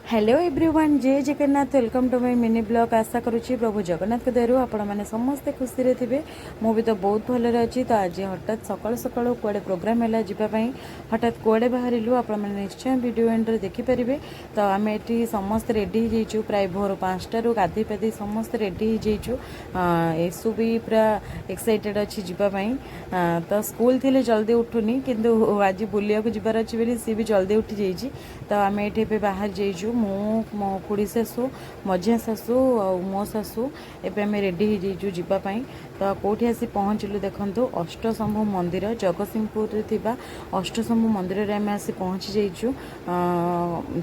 Hello everyone, ଜୟ Jagannath. Welcome to my mini vlog. ଆଶା କରୁଛି ପ୍ରଭୁ ଜଗନ୍ନାଥଙ୍କ ଦୟାରୁ ଆପଣମାନେ ସମସ୍ତେ ଖୁସିରେ ଥିବେ। ମୁଁ ବି ତ ବହୁତ ଭଲରେ ଅଛି। ତ ଆଜି ହଠାତ୍ ସକାଳୁ ସକାଳୁ କୁଆଡ଼େ ପ୍ରୋଗ୍ରାମ୍ ହେଲା ଯିବା ପାଇଁ, ହଠାତ୍ କୁଆଡ଼େ ବାହାରିଲୁ, ଆପଣମାନେ ନିଶ୍ଚୟ ଭିଡ଼ିଓ ଏଣ୍ଡରେ ଦେଖିପାରିବେ। ତ ଆମେ ଏଠି ସମସ୍ତେ ରେଡ଼ି ହେଇଯାଇଛୁ। ପ୍ରାୟ ଭୋର 5ଟାରୁ ଗାଧୋଇ ପାଧୋଇ ସମସ୍ତେ ରେଡ଼ି ହେଇଯାଇଛୁ। ଏସୁ ବି ପୁରା ଏକ୍ସାଇଟେଡ଼ ଅଛି ଯିବା ପାଇଁ। ତ ସ୍କୁଲ ଥିଲେ ଜଲ୍ଦି ଉଠୁନି, କିନ୍ତୁ ଆଜି ବୁଲିବାକୁ ଯିବାର ଅଛି ବୋଲି ସିଏ ବି ଜଲ୍ଦି ଉଠି ଯାଇଛି। ତ ଆମେ ଏଠି ଏବେ ବାହାରି ଯାଇଛୁ। ମୁଁ, ମୋ ଖୁଡ଼ି ଶାଶୁ, ମଝିଆ ଶାଶୁ ଆଉ ମୋ ଶାଶୁ। ଏବେ ଆମେ ରେଡ଼ି ହେଇଯାଇଛୁ ଯିବା ପାଇଁ। ତ କେଉଁଠି ଆସି ପହଞ୍ଚିଲୁ ଦେଖନ୍ତୁ। ଅଷ୍ଟଶମ୍ଭୁ ମନ୍ଦିର, ଜଗତସିଂହପୁରରେ ଥିବା ଅଷ୍ଟଶମ୍ଭୁ ମନ୍ଦିରରେ ଆମେ ଆସି ପହଞ୍ଚି ଯାଇଛୁ।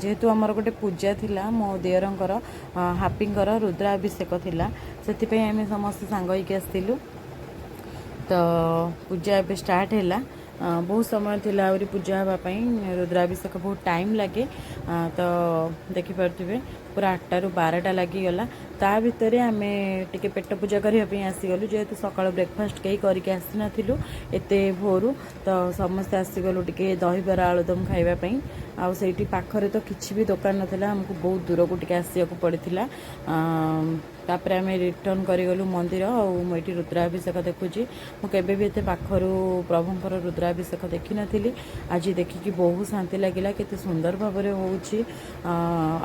ଯେହେତୁ ଆମର ଗୋଟେ ପୂଜା ଥିଲା, ମୋ ଦିଅରଙ୍କର ହାପିଙ୍କର ରୁଦ୍ରାଭିଷେକ ଥିଲା, ସେଥିପାଇଁ ଆମେ ସମସ୍ତେ ସାଙ୍ଗ ହେଇକି ଆସିଥିଲୁ। ତ ପୂଜା ଏବେ ଷ୍ଟାର୍ଟ ହେଲା। ବହୁତ ସମୟ ଥିଲା ଆହୁରି ପୂଜା ହେବା ପାଇଁ। ରୁଦ୍ରାଭିଷେକ ବହୁତ ଟାଇମ୍ ଲାଗେ। ତ ଦେଖିପାରୁଥିବେ, ପୁରା 8ଟାରୁ 12ଟା ଲାଗିଗଲା। ତା ଭିତରେ ଆମେ ଟିକେ ପେଟ ପୂଜା କରିବା ପାଇଁ ଆସିଗଲୁ, ଯେହେତୁ ସକାଳୁ ବ୍ରେକଫାଷ୍ଟ କେହି କରିକି ଆସିନଥିଲୁ ଏତେ ଭୋରୁ। ତ ସମସ୍ତେ ଆସିଗଲୁ ଟିକେ ଦହିବରା ଆଳୁଦମ ଖାଇବା ପାଇଁ। ଆଉ ସେଇଠି ପାଖରେ ତ କିଛି ବି ଦୋକାନ ନଥିଲା, ଆମକୁ ବହୁତ ଦୂରକୁ ଟିକେ ଆସିବାକୁ ପଡ଼ିଥିଲା। ତାପରେ ଆମେ ରିଟର୍ନ କରିଗଲୁ ମନ୍ଦିର। ଆଉ ମୁଁ ଏଇଠି ରୁଦ୍ରାଭିଷେକ ଦେଖୁଛି। ମୁଁ କେବେ ବି ଏତେ ପାଖରୁ ପ୍ରଭୁଙ୍କର ରୁଦ୍ରାଭିଷେକ ଦେଖିନଥିଲି। ଆଜି ଦେଖିକି ବହୁତ ଶାନ୍ତି ଲାଗିଲା। କେତେ ସୁନ୍ଦର ଭାବରେ ହେଉଛି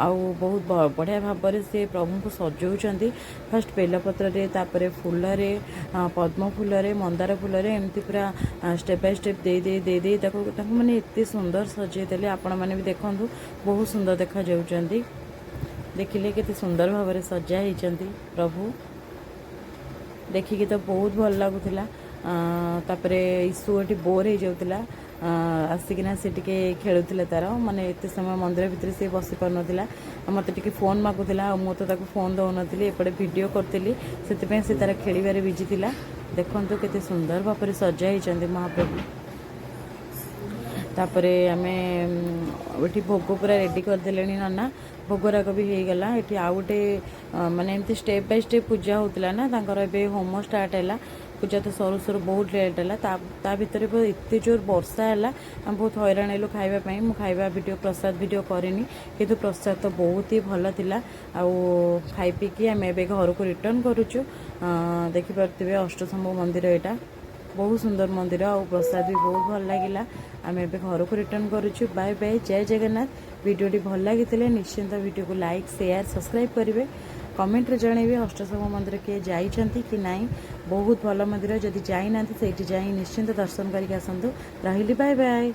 ଆଉ ବହୁତ ବଢ଼ିଆ ଭାବରେ ସେ ପ୍ରଭୁଙ୍କୁ ସଜଉଛନ୍ତି। ଫାଷ୍ଟ ବେଲପତ୍ରରେ, ତାପରେ ଫୁଲରେ, ପଦ୍ମ ଫୁଲରେ, ମନ୍ଦାର ଫୁଲରେ, ଏମିତି ପୁରା ଷ୍ଟେପ୍ ବାଇ ଷ୍ଟେପ୍ ଦେଇ ଦେଇ ଦେଇ ଦେଇ ତାକୁ ମାନେ ଏତେ ସୁନ୍ଦର ସଜେଇ ଦେଲେ। ଆପଣମାନେ ବି ଦେଖନ୍ତୁ, ବହୁତ ସୁନ୍ଦର ଦେଖାଯାଉଛନ୍ତି। ଦେଖିଲେ, କେତେ ସୁନ୍ଦର ଭାବରେ ସଜା ହେଇଛନ୍ତି ପ୍ରଭୁ। ଦେଖିକି ତ ବହୁତ ଭଲ ଲାଗୁଥିଲା। ତାପରେ ଇସୁ ଏଠି ବୋର୍ ହେଇଯାଉଥିଲା। ଆସିକିନା ସେ ଟିକେ ଖେଳୁଥିଲା ତାର। ମାନେ ଏତେ ସମୟ ମନ୍ଦିର ଭିତରେ ସେ ବସି ପାରୁନଥିଲା ଆଉ ମୋତେ ଟିକେ ଫୋନ୍ ମାଗୁଥିଲା। ଆଉ ମୁଁ ତ ତାକୁ ଫୋନ୍ ଦେଉନଥିଲି, ଏପଟେ ଭିଡ଼ିଓ କରୁଥିଲି, ସେଥିପାଇଁ ସେ ତାର ଖେଳିବାରେ ବିଜି ଥିଲା। ଦେଖନ୍ତୁ, କେତେ ସୁନ୍ଦର ଭାବରେ ସଜା ହେଇଛନ୍ତି ମହାପ୍ରଭୁ। ତାପରେ ଆମେ ଏଠି ଭୋଗ ପୁରା ରେଡ଼ି କରିଦେଲେଣି ନନା। ଭୋଗରାଗ ବି ହେଇଗଲା। ଏଠି ଆଉ ଗୋଟେ ମାନେ ଏମିତି ଷ୍ଟେପ୍ ବାଇ ଷ୍ଟେପ୍ ପୂଜା ହେଉଥିଲା ନା ତାଙ୍କର। ଏବେ ହୋମ ଷ୍ଟାର୍ଟ ହେଲା। ପୂଜା ତ ସରୁ ସରୁ ବହୁତ ଲେଟ୍ ହେଲା। ତା ଭିତରେ ବି ଏତେ ଜୋର ବର୍ଷା ହେଲା, ଆମେ ବହୁତ ହଇରାଣ ହେଲୁ ଖାଇବା ପାଇଁ। ମୁଁ ଖାଇବା ଭିଡ଼ିଓ, ପ୍ରସାଦ ଭିଡ଼ିଓ କରିନି, କିନ୍ତୁ ପ୍ରସାଦ ତ ବହୁତ ହି ଭଲ ଥିଲା। ଆଉ ଖାଇ ପିଇକି ଆମେ ଏବେ ଘରକୁ ରିଟର୍ନ କରୁଛୁ। ଦେଖିପାରୁଥିବେ, ଅଷ୍ଟଶମ୍ଭୁ ମନ୍ଦିର ଏଇଟା ବହୁତ ସୁନ୍ଦର ମନ୍ଦିର ଆଉ ପ୍ରସାଦ ବି ବହୁତ ଭଲ ଲାଗିଲା। ଆମେ ଏବେ ଘରକୁ ରିଟର୍ନ କରୁଛୁ। ବାଏ ବାଏ, ଜୟ ଜଗନ୍ନାଥ। ଭିଡ଼ିଓଟି ଭଲ ଲାଗିଥିଲେ ନିଶ୍ଚିନ୍ତ ଭିଡ଼ିଓକୁ ଲାଇକ୍, ସେୟାର, ସବସ୍କ୍ରାଇବ୍ କରିବେ। କମେଣ୍ଟରେ ଜଣାଇବେ, ଅଷ୍ଟଶମ୍ଭୁ ମନ୍ଦିର କିଏ ଯାଇଛନ୍ତି କି ନାହିଁ। ବହୁତ ଭଲ ମନ୍ଦିର। ଯଦି ଯାଇନାହାନ୍ତି, ସେଇଠି ଯାଇ ନିଶ୍ଚିନ୍ତ ଦର୍ଶନ କରିକି ଆସନ୍ତୁ। ରହିଲି, ବାଏ ବାଏ।